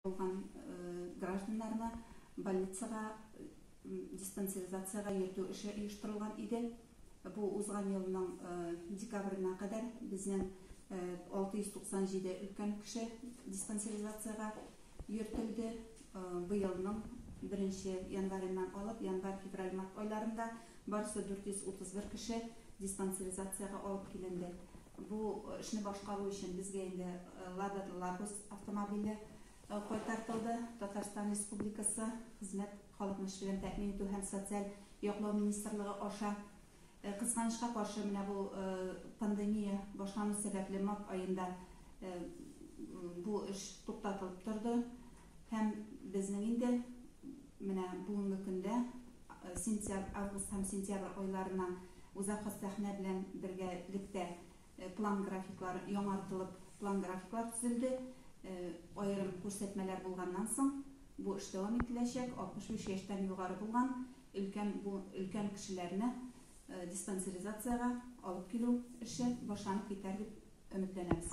Булган гражданнарны больницага диспансеризациягә йөртү эше оештырылган иде. Бу узган елның декабренә кадәр безнең 697 өлкән кеше диспансеризациягә йөртелде. Быелның беренче январеннан алып, январь, февраль, март айларында барысы 431 кеше диспансеризациягә алып киленде. Бу эшне башкару өчен безгә инде Лада Ларгус автомобиле кайтартылды. Татарстан Республикасы Хезмәт, халыкны эш белән тәэмин итү һәм социаль яклау министрлыгы аша. Кызганычка каршы, менә бу пандемия башлану сәбәпле март аенда бу эш туктатылып торды. Һәм безнең инде менә бүгенге көндә сентябрь, август һәм сентябрь айларына үзәк хастаханә белән бергәлектә план-графиклар яңартылып, план-графиклар төзелде. Аерым күрсәтмәләр булганнан соң бу эш дәвам ителәчәк. 65 яшьтән югары булган өлкән бу өлкән кешеләрне диспансеризациягә алып килү эше башланып китәр дип өметләнәбез.